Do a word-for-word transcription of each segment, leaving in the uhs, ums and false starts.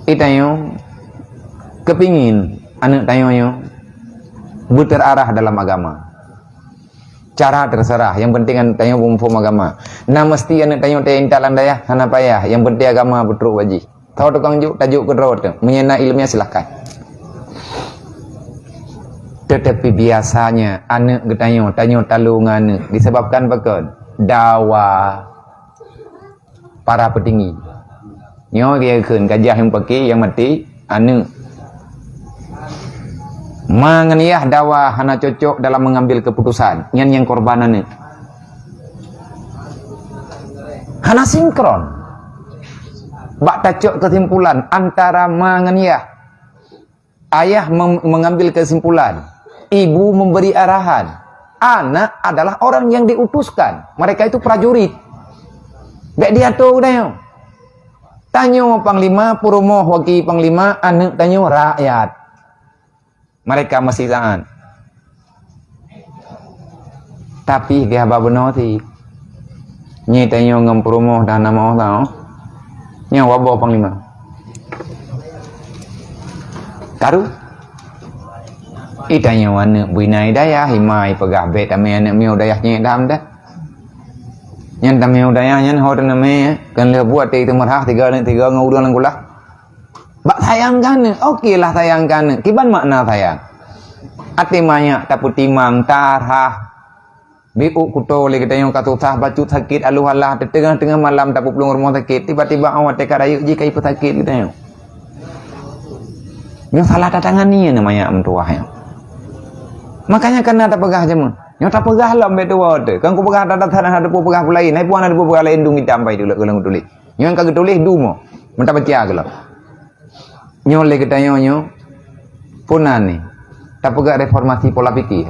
Itanyoe kepingin aneuk tanyoe nyoe beuterarah dalam agama. Cara terserah, yang penting aneuk tanyoe muphom agama. Na meusti aneuk tanyoe teuintat lam dayah, hana payah, yang penting agama beutrok bak jih. Tho tukang jok, tajok keudroe teuh. Meunyoe na ileumèe, silahkan. Tetapi biasanya aneuk geutanyoe, tanyoe talo ngon aneuk disebabkan pakon? Dawa para peutinggi. Nyoe geukheun gajah nyang peuki nyang maté aneuk. Ma ngon yah dawa hana cocok dalam mengambil keputusan, nyan nyang korban aneuk. Hana sinkron. Bak tacok kesimpulan antara ma ngon yah. Ayah mem-, mengambil kesimpulan, ibu memberi arahan. Anak adalah orang yang diutuskan. Mereka itu prajurit. Bèk diatur geutanyoe. Tanyoe panglima, peurumoh waki panglima, aneuk tanyoe rakyat. Mereka masih taat. Tapi keu haba bunoe cit. Nyoe tanyoe ngon peurumoh dan nama Allah. Nyoe waboh panglima. Karu. Itanyoe aneuk bina i dayah, imai peugah bèk tamè aneuk miyueb dayah nyang dam dah. Nyan tamè u dayah nyan ho teunamè, kan lheueh buet teumeurhah tiga aneuk tiga ngon ureueng lam kulah. Bak sayang keu aneuk, oke lah sayang keu aneuk. Kiban makna sayang? Até manyak tapeutimang, tarhah. Biuk kuto lé geutanyoe ka susah, bacut sakét, aloh alah, teungoh-teungoh malam tapeuplueng rumoh sakét, tiba-tiba awak teuka rayeuk jih ka ipeusakét geutanyoe. Nyoe salah tatangani nyoe manyak meutuwah nyoe. Makanya kana tapeugah jameun. Nyoe tapeugah lom bèk tuwoe teuh. Kan kupeugah that-that hana teupeue peugah peue laén. Hai puan na teupeue peugah laén dum itam pai tulak golom tuléh. Nyoe ka geutuléh dum mo. Meuta baca keulom. Nyoe lé geutanyoe nyoe. Puna ni. Tapeugah reformasi pola pikir.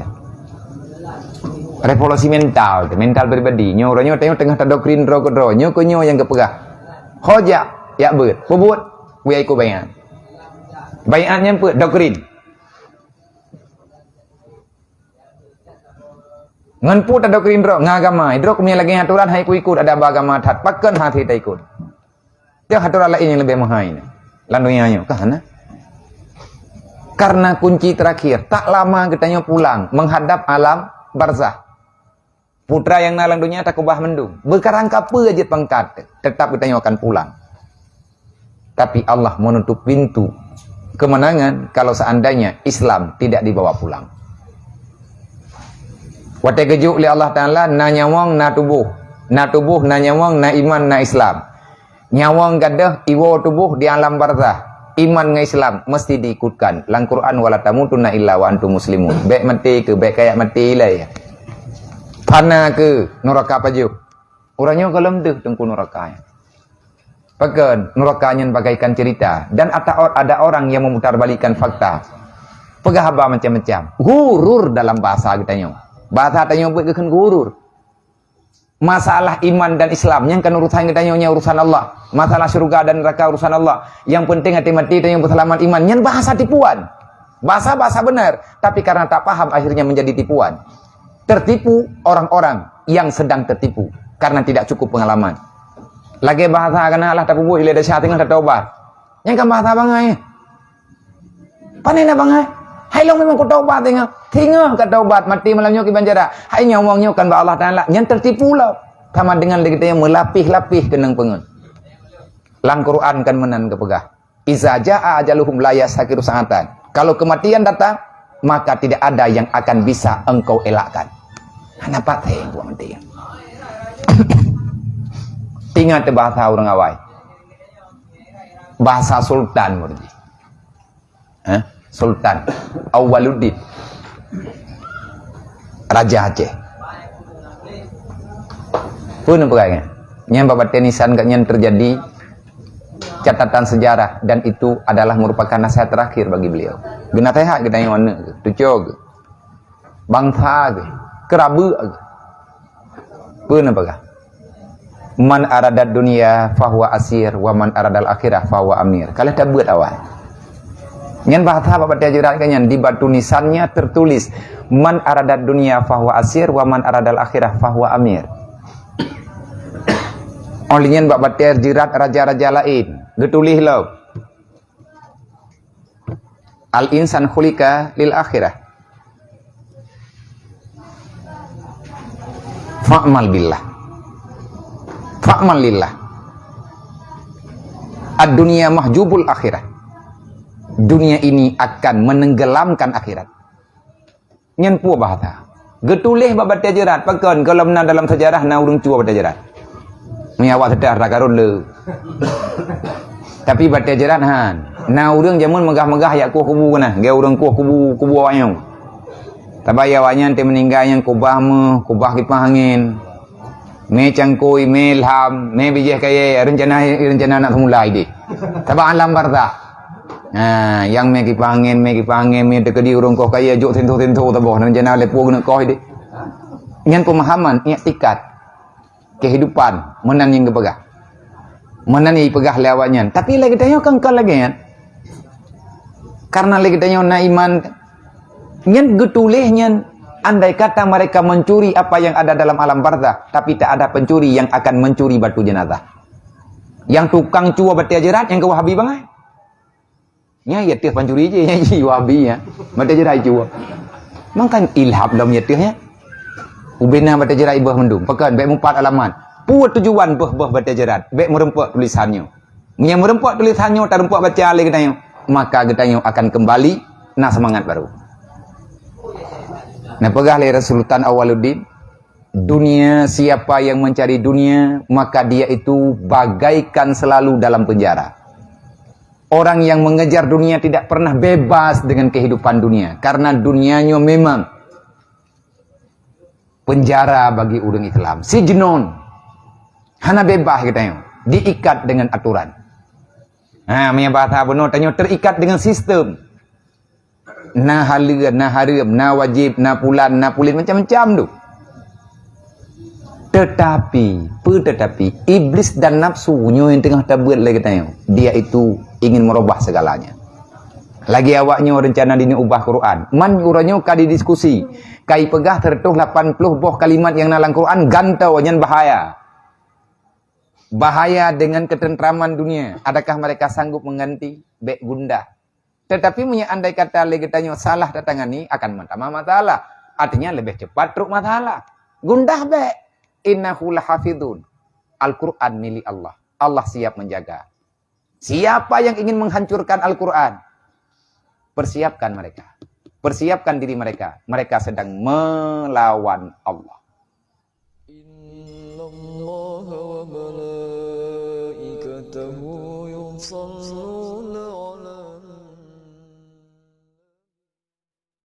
Revolusi mental, mental pribadi. Nyoe uroe nyoe tanyoe teungoh tadoktrin droe keudroe. Nyoe keu nyoe nyang geupeugah. Ho jak, jak beuet. Peubuet, kuya ikot baiat. Baiat nyan peue? Doktrin. Ngon peue tadoktrin droe? Ngon agama. Droe keumieng lagèe atoran hai ku ikot, ada bak agama that. Pakon hase taikot? Teuh atoran laén nyang leubeh meuhai nyan lam donya nyoe, ka hana? Karena kunci terakhir, tak lama geutanyoe pulang menghadap alam barzakh. Putra nyang na lam donya takeubah mandum. Beukarang kapeue jeuet pangkat, tetap geutanyoe akan pulang. Tapi Allah menutup pintu kemenangan kalau seandainya Islam tidak dibawa pulang. Watèe geujok lé Allah Taala, na nyawöng, na tuboh. Na tuboh, na nyawöng, na iman, na Islam. Nyawöng gadôh, iwoe tuboh di alam barzakh. Iman ngon Islam mesti diikutkan. Lam Quran, "Wala tamutunna illa wa antum muslimun." Bèk maté keuh, bèk kajak maté ilèe. Fana keuh, nuraka pajoh. Uroe nyoe gohlom deuh teungku nuraka nyan. Pakon, nuraka nyan bagaikan cerita. Dan ata-, ada orang yang memutarbalikkan fakta. Peugah haba macam-macam. Ghurur dalam bahasa geutanyoe. Bahasa tanyoe buet geukheun ghurur. Masalah iman dan Islam, nyan kan urusan geutanyoe, nyan urusan Allah. Masalah syurga dan neraka urusan Allah. Yang penting até maté tanyoe beuseulamat iman. Nyan bahasa tipuan. Bahasa-bahasa benar, tapi karena tak paham akhirnya menjadi tipuan. Tertipu orang-orang yang sedang tertipu karena tidak cukup pengalaman. Lagèe bahasa kana lah tapeubuet ilèe desya teungoh tatobat. Nyan kan bahasa bangai. Pane na bangai? Hai lôn memang kutobat teungoh. Teungoh ka tobat, maté malam nyoe kiban cara. Hai nyawöng nyoe kan bak Allah Taala. Nyan tertipu lom. Sama dengan lagèe tanyoe meulapéh-lapéh keunong peungeut. Lam Quran kan meunan geupeugah. "Iza jaa ajaluhum la yastakhiru sa'atan." Kalau kematian datang, maka tidak ada yang akan bisa engkau elakkan. Hana patéh buet maté. Ingat bahasa ureueng awai. Bahasa sultan meunan. Hah? Sultan Awaluddin. Raja Aceh. Peue neupeugah nyan? Nyan bak batèe nisan geuh nyan terjadi catatan sejarah dan itu adalah merupakan nasihat terakhir bagi beliau. Geunaseuhat geutanyoe aneuk geuh, cuco geuh, bansa geuh, keurabeuk geuh. Peue neupeugah? "Man aradad dunya fahuwa asir, wa man aradal akhirah fahuwa amir." Ka lheueh tabeuet awai. Nyan bahasa bak batèe jeurat ka nyan, di batu nisannya tertulis, "Man aradad dunya fahuwa asir, wa man aradal akhirah fahuwa amir." Óh lheueh nyan bak batèe jeurat raja-raja laén geutuléh lom, Al-insan khuliqa lil akhirah. Fa'mal billah. Fa'mal lillah. Ad-dunya mahjubul akhirah. Dunia ini akan menenggelamkan akhirat. Nyan peue bahasa. Geutuléh bak batée jeurat, pakon? Gohlom na dalam sejarah na ureuëng cue batée jeurat. Meunyoe awak seuteh rata karun le. Tapi batée jeurat han. Na ureuëng jameun meugah-meugah jak kueh kubu keunan, geu ureuëng kueh kubu, kubu awaknyan. Tabai awaknyan teuh meuninggai nyang kubah meuh, kubah kipah angén. Mé cangkôi, mé lham, mé bijéh kayée, rencana, rencana nak seumulai deh. Sabab alam barzakh. Ha, nyang mé kipah angén, mé kipah angén, mé teukeudi ureuëng koh kayée jok sinto-sinto taboh, rencana lé peue geuneuk koh deh. Nyan pemahaman, iktikad, kehidupan, meunan nyang geupeugah. Meunan nyang ipeugah lé awaknyan. Tapi lagée tanyoe kan, kan lagée nyan. Karena lagée tanyoe na iman, nyan geutuléh nyan, andai kata mereka mencuri apa yang ada dalam alam barzakh, tapi tak ada pencuri yang akan mencuri batu jenazah. Yang tukang cue batée jeurat nyang keu Wahabi bangai. Nya ya teuh pancuri je, ya ji Wahabi ya. Batée jeurat cue. Mangkan ilhab lom ya teuh ya. Ubena batée jeurat ibeuh mendum. Pakon, bék mupat alamat. Peue tujuan beuh-beuh batée jeurat? Bék meureumpok tulisan nyoe. Meunyoe meureumpok tulisan nyoe, tarumpok baca lé geutanyoe, maka geutanyoe akan kembali na semangat baru. Nah, peugah lé Sultan Awaluddin, dunia, siapa yang mencari dunia, maka dia itu bagaikan selalu dalam penjara. Orang yang mengejar dunia tidak pernah bebas dengan kehidupan dunia, karena dunianya memang penjara bagi ureuëng Islam. Sijnun. Hana bebas geutanyoe, diikat dengan aturan. Ha, meunyoe bahasa bunoe tanyoe terikat dengan sistem. Na haleue, na hareuem, na wajéb, na pulan, na pulen, macam-macam tu. Tetapi, peue tetapi, iblis dan nafsu nyoe nyang teungoh tabeuet lé geutanyoe, dia itu ingin merubah segalanya. Lagée awaknyoe rencana dineuk ubah Quran. Man uroe nyoe ka didiskusi, ka ipeugah seratus lapan puluh boh kalimat nyang na lam Quran gantoe, nyan bahaya. Bahaya dengan ketentraman dunia. Adakah mereka sanggup mengganti? Bék gundah. Tetapi meunyoe andai kata lé geutanyoe salah tatangani, akan meutamah masalah. Artinya leubeh cepat trok masalah. Gundah bék. Innahu lahafizun. Al-Quran milik Allah. Allah siap menjaga. Siapa yang ingin menghancurkan Al-Quran, persiapkan mereka. Persiapkan diri mereka. Mereka sedang melawan Allah. إن الله وملائكته يصلون على